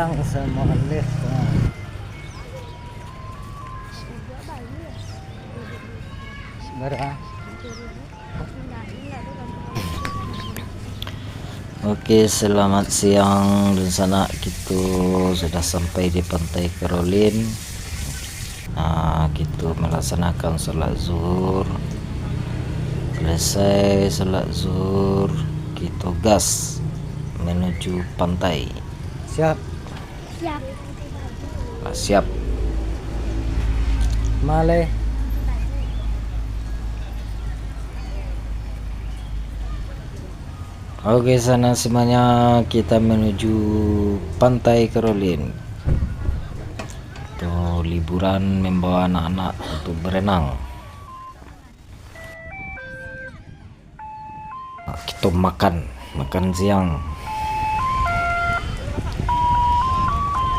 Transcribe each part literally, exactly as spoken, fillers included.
Sama Alif, nah. Bara? Oke, selamat siang dunsanak. Kito sudah sampai di Pantai Karolin. Nah, kito melaksanakan salat zuhur. Selesai salat zuhur, kito gas menuju pantai. Siap. Siap. Lah, siap. Maleh. Oke, sanak semuanya, kita menuju Pantai Karolin. Tuh, liburan membawa anak-anak untuk berenang. Kito makan, makan siang.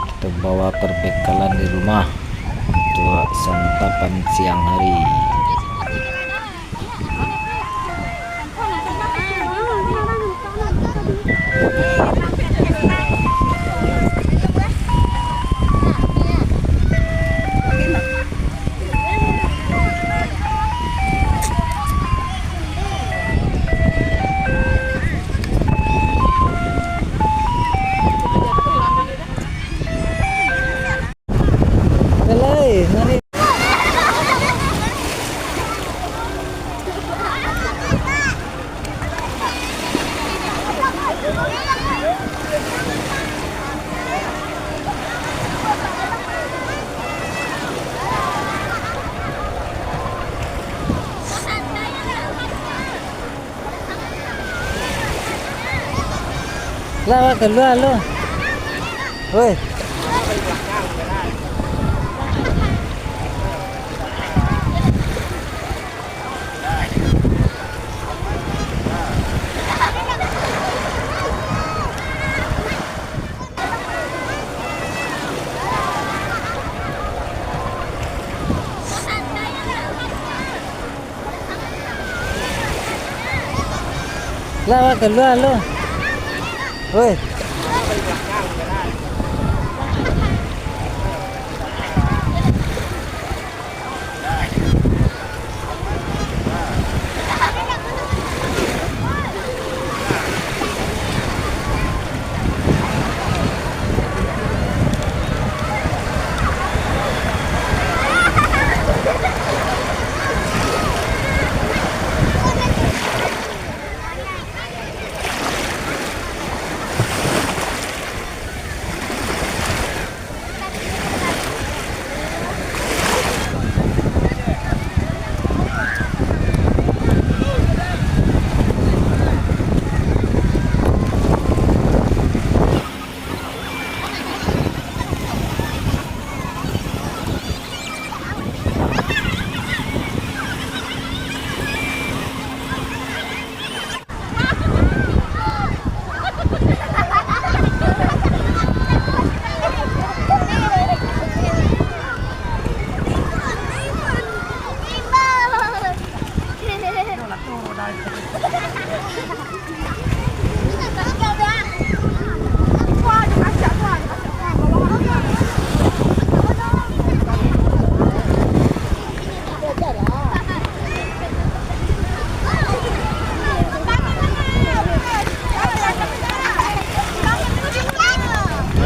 Kito bawa perbekalan di rumah untuk santapan siang hari. Lah, kalua lo. Woi. Lah, kalua lo. Woi.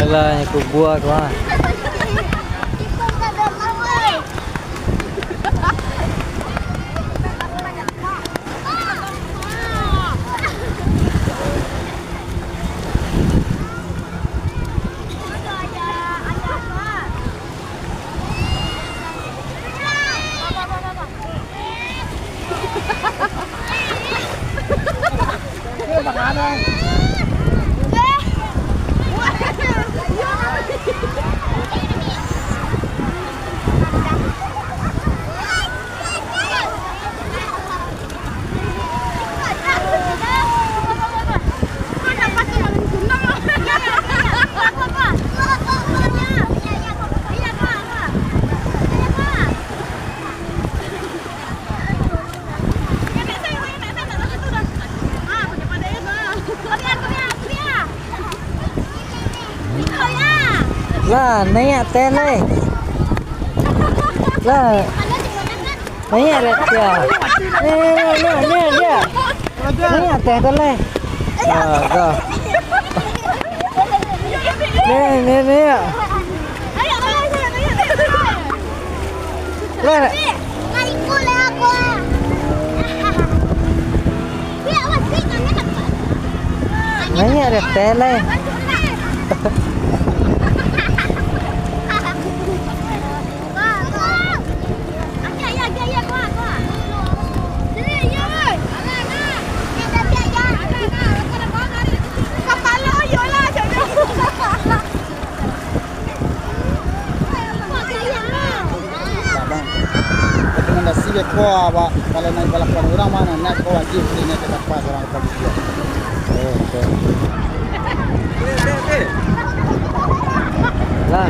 Alah, yang kubua tu ah. Lah, naiak ateh lai. Lah. Naiak dek ateh. Ni, ni, ni, ni, ni, dia. Naiak ateh tu lai. Ah, dah. Ni, ni, ni. Lah. Naiak dek ateh lai. Rekomendasi beko, Abah, kalau naik balapan urang mah, naik ko wajib bali naik ka kapa surang ka video. Oh, betul. Lah.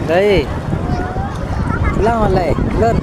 Lai. Pulang, Lai. Lun.